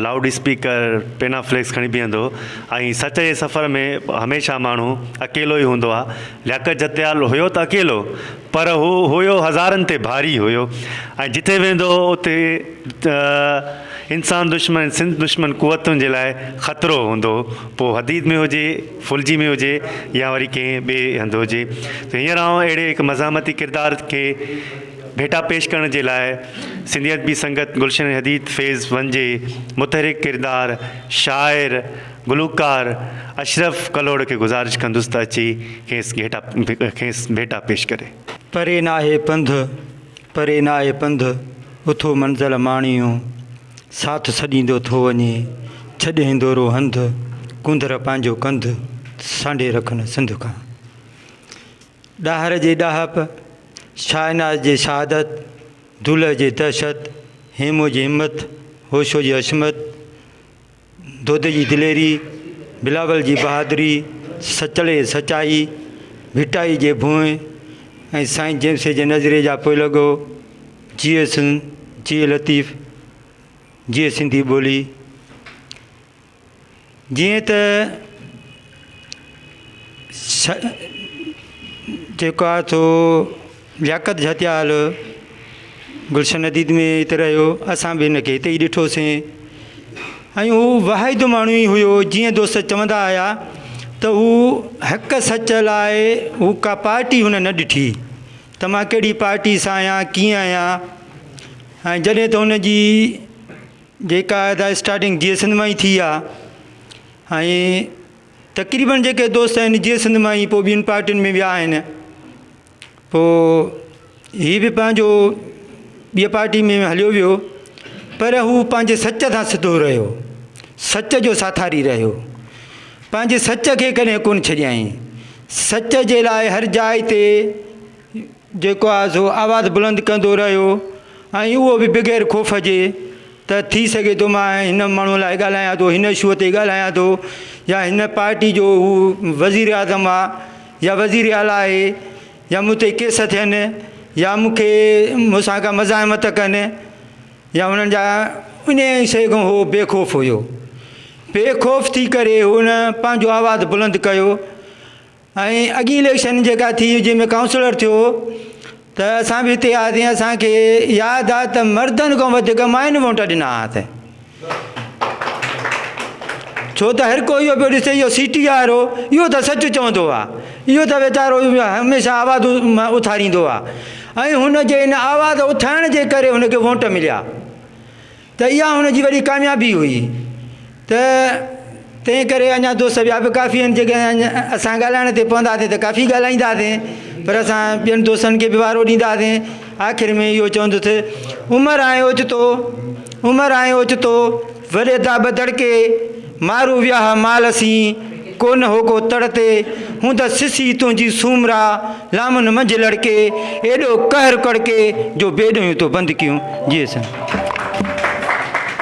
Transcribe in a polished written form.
Loud speaker panaflex کڻي بيهندو هو ۽ سچ جي سفر ۾ هميشه ماڻهو اڪيلو ئي هوندو آهي. لياقت جتيال هيو ته اڪيلو پر هو هيو هزارن تي ڀاري هيو ۽ جتي ويندو هو اتي انسان دشمن سنڌ دشمن قوتن جي لاء خطرو هوندو هو پوء حديد ۾ هجي ڦلجي ۾ هجي يا وري ڪنهن ٻئي هنڌ هجي ته هينئر آئون اهڙي هڪ مزاحمتي ڪردار کي ڀيٽا پيش ڪرڻ جي لاء سنڌي ادبي سنگت گلشن حديد فيز ون جي متحرڪ ڪردار شاعر گلوڪار اشرف ڪلهوڙ کي گذارش ڪندس ته اچي کيس گهيٽا کيس ڀيٽا پيش ڪري. پري ناهي پنڌ، پري ناهي پنڌ، اٿو منزل ماڻيون، ساٿ سڏيندو ٿو وڃي، ڇڏ هندورو هنڌ، ڪونڌر پنهنجو ڪنڌ، سانڍي رک نه سنڌ کان. ڏاهر جي ڏاهپ، شاهناز جي شهادت، دولهه جي دهشت، هيمون جي همت، هوشو جي حشمت، دودي جي دليري، بلاول جي بهادري، سچل جي سچائي، ڀٽائي جي ڀونء ۽ سائين جيمس جي نظريي جا پوئلڳو، جيئي سنڌ، جيئي لطيف، جيئي سنڌي ٻولي. جيئن ته جيڪو آهي سو لياقت جهتيال گلشن حديد ۾ هتي رهيو اسان به هن کي هتي ئي ڏٺوسين ۽ هو واحد ماڻهو ئي هيو جيئن دوست چوندا آيا ته هو حق سچ لاء هو ڪا پارٽي هن نه ڏٺي ته مان ڪهڙي پارٽي سان آهيان ڪيئن آهيان ۽ جڏهن ته هن جي جيڪا ادا اسٽارٽنگ جيئي سنڌ مان ئي ٿي آ ۽ تقريبن جيڪي دوست آهن جيئي سنڌ مان ئي پوء ٻين پارٽين ۾ ويا آهن پوء هي به پنهنجو ٻي پارٽي ۾ هليو ويو پر هو پنهنجي سچ سان سڌو رهيو سچ جو ساٿاري رهيو پنهنجي سچ کي ڪڏهن ڪونه ڇڏيائين سچ جي لاء هر جاء تي جيڪو آهي سو آواز بلند ڪندو رهيو ۽ اهو به بغير خوف جي ته ٿي سگهي ٿو مان هن ماڻهو لاء ڳالهايان ٿو هن اشو تي ڳالهايان ٿو يا هن پارٽي جو هو وزير اعظم آهي يا وزير اعليٰ آهي يا مون تي ڪيس ٿين يا مون کي مون سان ڪا مزاحمت ڪن يا انهن جا انهيء شيء کان هو بي خوف هيو بي خوف ٿي ڪري هن پنهنجو آواز بلند ڪيو ۽ اڳين اليڪشن جيڪا ٿي جنهن ۾ ڪائونسلر ٿيو ته اسان به هتي آياسين اسان کي ياد آ ته مردن کان وڌيڪ ماين ووٽ ڏنا ها ته ڇو ته هر ڪو اهو پيو ڏسي اهو سي ٽي آر هو اهو ته سچ چوندو آ اهو ته ويچارو هميشه آواز اٿاريندو آ ۽ هن جي ان آواز اٿارڻ جي ڪري هن کي ووٽ مليا ته اها هن جي وڏي ڪاميابي هئي ته تنهن ڪري اڃا دوست ٻيا به ڪافي آهن جيڪي اسان ڳالهائڻ تي پونداسين ته ڪافي ڳالهائينداسين پر اسان ٻين دوستن کي به وارو ڏينداسين آخر ۾ اهو چوندس عمر آئي اوچتو عمر آئي اوچتو وڏي داٻ دڙڪي مارو وياهه مال سين ڪونه هو ڪو تڙ تي، هوند سسي تنهنجي سومرا، لامن منجهه لڙڪي، ايڏو قهر ڪڙڪي، جو بيڏهيون تو بند ڪيون. جي سائين.